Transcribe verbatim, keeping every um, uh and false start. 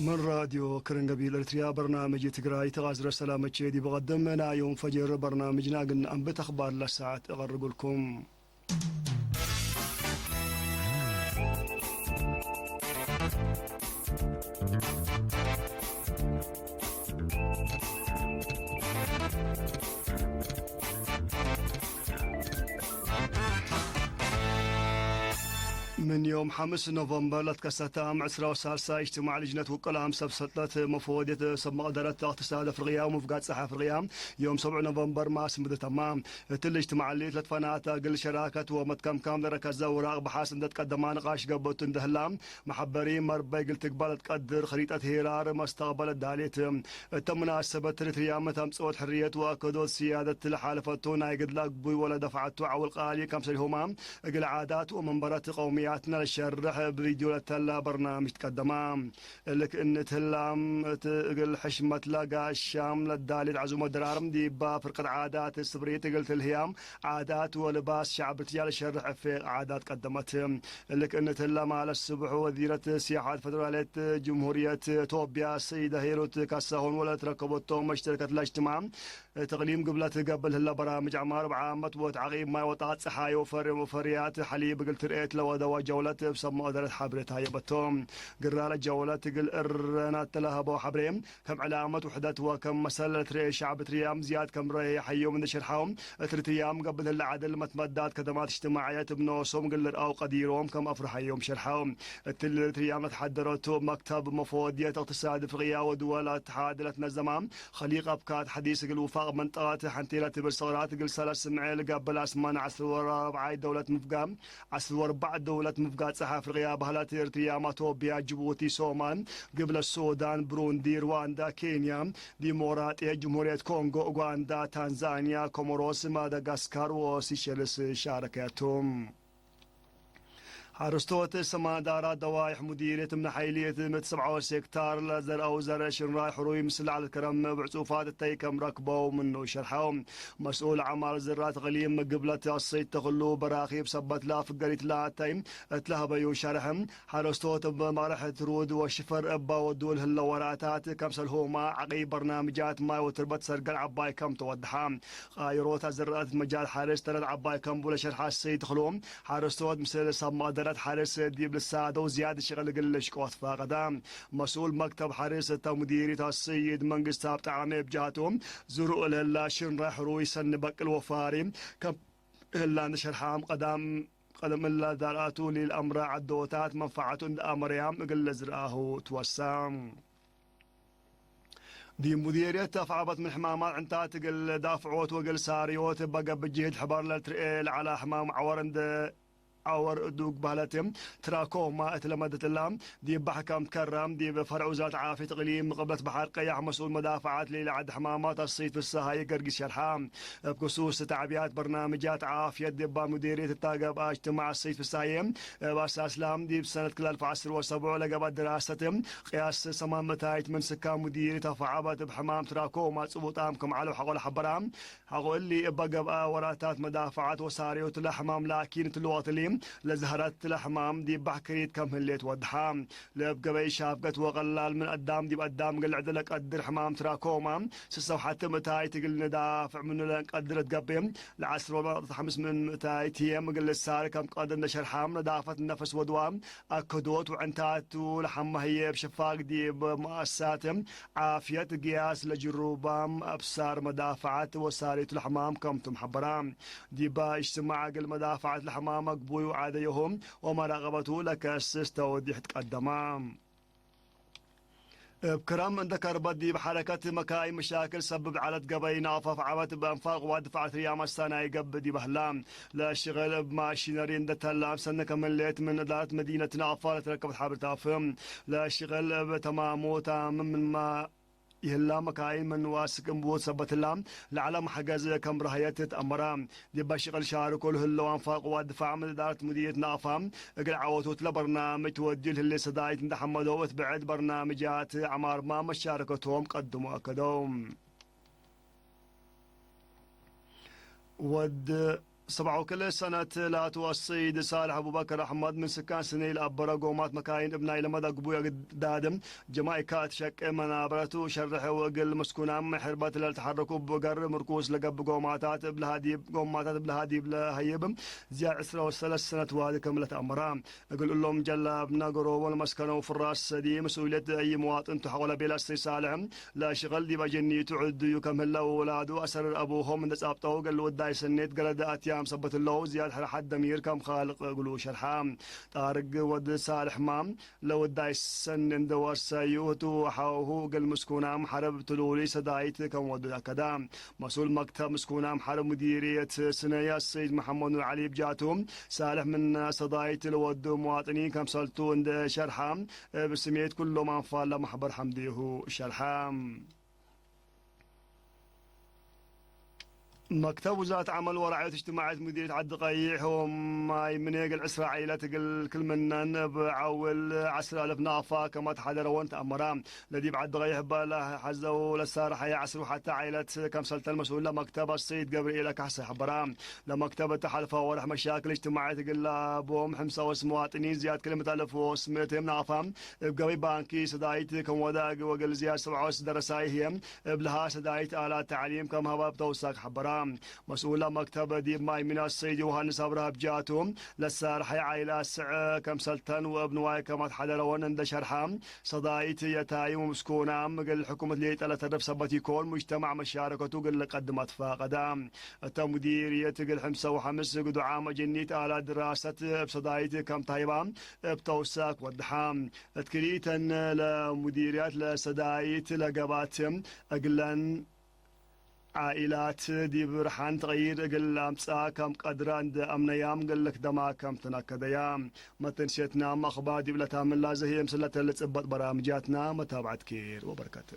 ምን ራድዮ ክርን ገቢል ኤርትርያ በርናምጅ ትግራይ ተቃዝረ ሰላመቼ ዲብ ቀድም ናይ ዮም ፈጅር በርናምጅና እግል ነአንብት አኽባር ለሰዓት እቀርብልኩም። ምን ዮም ሐምስ ኖቨምበር ለትከሰተ አም ዕስራ ወሳልሳይ እጅትማዕ ልጅነት ውቅል አም ሰብ ሰልጠት መፈወድየት ሰብ መቅደረት እቅትሳድ አፍርቅያ ወመፍጋጽሕ አፍርቅያ ዮም ሰብዑ ኖቨምበር ማስምድተማ። እትሊ እጅትማዕ እሊ ለትፈናተ እግል ሸራከት ወመትከምካም ለረከዘ ውራቅ በሐስ እንደ ትቀደማ ንቃሽ ገብእቱ እንደ ህላ፣ መሐበሪ መርበይ እግል ትግባእ ለትቀድር ክሪጠት ሄራር መስተቅበል ዳሌት። እተ ሙናሰበት ኤሪትርያ መተምጽኦት ሕርየት ወአከዶት ስያደት ለሓለፈቱ ናይ ግድለ ግቡይ ወለደፍዐቱ ዐውል ቃሊ ከምሰልሁማ እግል ዓዳት ወመንበረት ቀውምያትነ ለሸርሕ ቪድዮ ለተላ በርናምጅ ትቀደማ። እልክ እንት ህላም እት እግል ሕሽመት ለጋሻም ለዳሌት ዐዙመ ድራር ዲባ ፍርቀት ዓዳት ስብሪት እግል ትልህያም ዓዳት ወልባስ ሸዕብ ኤሪትርያ ለሸርሕ እፌቅ ዓዳት ቀደመት። እልክ እንት ህላ ማለት ስቡሕ ወዚረት ሲያሐት ፈደራልየት ጅምሁርየት ኢትዮጵያ ሰይደ ሄሩት ካሳሁን ወለትረከበቶም መሽተርከት ለእጅትማዕ ተቅሊም ግብለት ገብእ ለህለ በራምጅ ዐማር እብ ዓመት ወእት ዐቂብ ማይ ወጣት ጸሓይ ወፈር-፣ ወፈርያት ሐሊብ እግል ትርኤት ለወደወ ጀውለት እብ ሰብ መቅደረት ሐብሬት ሀየበቶም። ግራለ ጀውለት እግል እረናት ለሀበው ሐብሬ፣ ከም ዕላመት ውሕደት ወከም መሰል ለትርኤ ሸዕብ ኤሪትርያም ዝያድ ከም ረኤ ሐዮም እንዴ ሸርሐው፣ እት ኤሪትርያም ገብእ ለህለ ዐድል መትመዳት ከደማት እጅትማዕየት እብ ኖሶም እግል ልርአው ቀዲሮም ከም አፍርሐዮም ሸርሐው። እትሊ ለኤሪትርያም ለተሐደረቱ መክተብ መፈወድየት እቅትሳድ አፍርቅያ ወድወል አትሓድ ለትነዘማ ከሊቅ አብካት ሐዲስ እግል ውፋቅ መንጠቀት ሐንቴ ለትብል ሰቅራት እግል ሰለስ ምዕል ገብእ ለአስማን ዐስር ወአርበዓይ ደውለት ምፍጋ-፣ ዐስር ወአርበዕ ደውለት ምፍጋጽሕ አፍርቅያ በህለት፣ ኤሪትርያም፣ አቶብያ፣ ጅቡቲ፣ ሶማል፣ ግብለት ሱዳን፣ ብሩንዲ፣ ርዋንዳ፣ ኬንያ፣ ዲሞራጥየት ጅምሁርየት ኮንጎ፣ ኡጋንዳ፣ ታንዛንያ፣ ኮሞሮስ፣ ማዳጋስካር ወሲሸልስ ሻረከያቶም። ሐረስቶት ሰማን ዳራ ደዋይሕ ሙዲርየት ምን ሐይልየት ምእት ሰብዓ ወሰብዓ ሄክታር ለዘርአው ዘርእ ሽንራይ ሕሩይ ምስል ዐለት ከረም እብ ዕጹፋት እተይ ከም ረክበው ምኑ ሸርሐው። መስኡል ዐማል ዝራእት እቅሊም ግብለት አሰይድ ተክሉ በራኺ እብ ሰበት ለአፍገሪት ለአተይ እት ለሀበዩ ሸርሕ፣ ሐረስቶት እብ መቅረሐት ሩድ ወሽፈር እባ ወዱ ለህለ ወራታት ከምሰልሁማ ዐቂብ በርናምጃት ማይ ወትርበት ሰርገል ዐባይ ከም ተወድሐ። ቃይሮት አዝራአት መጃል ሐርስ ተረት ዐባይ ከምቡ ለሸርሐ አሰይድ ተክሉ፣ ሐረስቶት ምስል ሰብ መቅደረት ሐርስ ዲብ ልሳደው ዝያድ ሽቅል እግል ልሽቆ ትፋቀደ። መስኡል መክተብ ሐርስ እተ ሙዲርየት አሰይድ መንግስትአብ ጠዓሜ እብ ጃቱ፣ ዝሩእ ለህላ ሽንራይ ሕሩይ ሰኒ በቅል ወፋሪ ከም ህላ እንዴ ሸርሐም፣ ቀዳም ቀደም እለ ዳርአቱ ለኢለአምረ ዐዶታት መንፈዐቱ እንዴ አመረያም እግል ለዝርአሁ ትወሰ። ዲብ ሙዲርየት አፍዐበት ምን ሕማማት ዕንታት እግል ዳፍዖት ወእግል ሳርዮት እበ ገብእ ጅህድ ሕበር ለልትርኤ ለዐለ ሕማም ዐወር እንዴ ዐወር እዱግ በህለት ትራኮማ እት ለመደት እላ፣ ዲብ በሐር ከም ትከረም፣ ዲብ ፈርዕ ውዛረት ዓፍየት እቅሊም ቅብለት በሐር ቀያሕ መስኡል መዳፈዐት ለኢለዐድ ሕማማት አሰይድ ፍሰሃየ ገርጊስ ሸርሐ። እብ ክሱስ ተዕብያት በርናምጃት ዓፍየት ዲባ ሙዲርየት እታ ገብአ እጅትማዕ አሰይድ ፍሰሃየ፣ እብ አሳስ ላም ዲብ ሰነት ክልኤ አልፍ ወዐስር ወሰቡዕ ለገብአ ድራሰት ቅያስ ሰማን ምእታይት ምን ስካን ሙዲርየት አፍዐበት እብ ሕማም ትራኮማ ጽቡጣም ክም ዐለው ሐቆ ለሐበራ። ሐቆ እሊ፣ እበ ገብአ ወራታት መዳፈዐት ወሳርዮት ለሕማም ላኪን፣ እትሊ ወቅት እሊ ለዝሀረት ለሕማም ዲብ በሕክሪት ከም ህሌት ወድሐ። ለእብ ገበይ ሻፍገት ወቀላል ምን አዳም ዲብ አዳም እግል ልዕደ ለቀድር ሕማም ትራኮማ፣ ስሰው ሐቲ ምእታይት እግል ንዳፍዕ ምኑ ለእንቀድር እት ገብእ፣ ለዐስር ወበ ነጥብ ሐምስ ምን ምእታይት ህዬ እግል ልሳር ከም ቀድር እንደ ሸርሐም፣ ነዳፈት ነፈስ ወድዋ፣ አከዶት ወዕንታቱ ለሐመ ህዬ እብ ሽፋግ ዲብ መአሳት ዓፍየት ግያስ ለጅሩባም አብሳር መዳፈዐት ወሳሪቱ ለሕማም ከምቱም ሐበራ። ዲባ እጅትማዕ እግል መዳፈዐት ለሕማም አግቡይ ወዐደዮሁ ወመራቀበቱ ለከስስ ተውዲሕ ትቀደማ። እብ ክረም እንደ ከርበት ዲብ ሐረከት መካይን መሻክል ሰብብ ዐለት ገበይ ናፋፍ ዐበት እብ አንፋቅ ወድፋዕ ኤሪትርያ መሳናይ ገብእ ዲብ አህላ። ለሽቅል እብ ማሽነሪ እንደ ተላም ሰነ ከም ህሌት ምን እዳረት መዲነት ናፋ ለትረከበት ሐብር ታፍም። ለሽቅል እብ ተማሙ ታምም ምንማ ይህላ መካይን ምን ዋስክ እምቡት ሰበት ህላ ለዐለ መሕገዝ ከም ረሀየት ተአመረ። ዲበ ሽቅል ሻርኮ ለህለው አንፋቅ ወድፋዕ ምን እዳረት ሙዲርየት ናፋ እግል ዐወቱት ለበርናምጅ ትወድዩ ለህሌት ሰዳይት እንደ ሐመደው እት ብዕድ በርናምጃት ዐማርማ መሻረከቶም ቀድሞ አከደው። ወድ ሰብዓው ክልኤ ሰነት ላቱ አሰይድ ሳልሕ አቡበከር አሕመድ ምን ስካን ስኒ ለአበረ ጎማት መካይን እብ ናይ ለመደ ግቡይ አግዳድ ጀማይካ እት ሸቄ መናበረቱ ሸርሕ ወእግል ምስኩናም ሕርበት ለልትሐረኩ እብ ገር ምርኩስ ለገብእ ጎማታት እብ ለሀዲብ፣ ጎማታት እብ ለሀዲብ ለሀይብ ዝያድ ዕስራ ወሰለስ ሰነት ዋዲ ከም ለተአመራ። እግል እሎም ጀላብ ነገሮም ወለመስከነው ፍራስ ሰዲ መስኡልየት አይ መዋጥን ቱ ሐቆለ ቤለ አሰይድ ሳልሕ ለሽቅል ዲብ አጀኒቱ ዕዱዩ ከም ህለ ወውላዱ አሰር አቡሆም እንደ ጻብጠው እግል ወዳይ ሰኔት ገለድ አትያም ሰበት እለው ዝያድ ሕርሐት ደሚር ከም ካልቅ እግሉ ሸርሐ። ጣርግ ወድ ሳልሕማ ለወዳይ ሰኔ እንደ ወርሰዩ ህቱ ወሓውሁ እግል ምስኩናም ሐረብ ትሉሊ ሰዳይት ከም ወዱ አከዳ። መስኡል መክተብ ምስኩናም ሐረብ ሙዲርየት ስነየ አሰይድ መሐመድ ኑር ዐሊ ብጃቱ፣ ሳልሕ ምን ሰዳይት ለወዱ መዋጥኒን ከምሰልቱ እንደ ሸርሐ፣ እብ ስሜት ኩሎም አንፋል ለመሕበር ሐምዴሁ ሸርሐ። መክተብ ውዛረት ዐመል ወረዕየት እጅትማዕየት ሙዲርየት ዐዲ ቀይሕ ወማይ ምኔ እግል ዕስራ ዐይለት እግል ክል ምነን እብ ዐውል ዐስር አልፍ ናፋ ከመ ተሐደረወን ተአመራ። ለዲብ ዐዲ ቀይሕ እበ ለሐዘው ለሳርሐየ ዐስር ወሐተ ዐይለት ከምሰልተን መስኡል ለመክተብ አሰይድ ገብርኤል አካሕሰ ሐበራ። ለመክተብ እተ ሐልፈ ወርሕ መሻክል እጅትማዕየት እግል ለቦም ሕምሳ ወስ መዋጥኒን ዝያድ ክል ምእት አልፍ ወስ ምእት ናፋ እብ ገበይ ባንኪ ሰዳይት ከም ወዳግ ወእግል ዝያድ ሰብዓ ወስ ደረሳይ ህዬ እብ ለሃ ሰዳይት አላት ተዕሊም ከም ሀባ እብ ተውሳክ ሐበራ። መስኡል ለመክተብ ዲብ ማይ ሚናስ ሰይድ ዮሐንስ አብርሃ ብጃቱ፣ ለሳርሐይ ዐይላት ስዕ ከምሰልተን ወእብ ንዋይ ከመ ተሐደረወን እንደ ሸርሐ፣ ሰዳይት የታይም ወምስኩናም እግል ሕኩመት ሌጠ ለተርፍ ሰበት ኢኮን፣ ሙጅተማዕ መሻረከቱ እግል ልቀድም አትፋቀደ። እተ ሙዲርየት እግል ሕምሰ ወሐምስ ግዱዓም አጀኒት አላት ድራሰት እብ ሰዳይት ከም ተህይባ እብ ተውሳክ ወድሐ። እት ክልኢተን ለሙዲርያት ለሰዳይት ለገባት እግለን ዓኢላት ዲብ ርሓን ተቅይር እግል ለአምጽአ ከም ቀድረ እንደ አምነያም እግል ልክደማ ከም ተናከደያ። መተንሴትናም አኽባር ዲብ ለታምን ላዘ ህዬ ምስለተ ልጽበጥ በራምጃትና መታብዐት ኬር ወበረከት።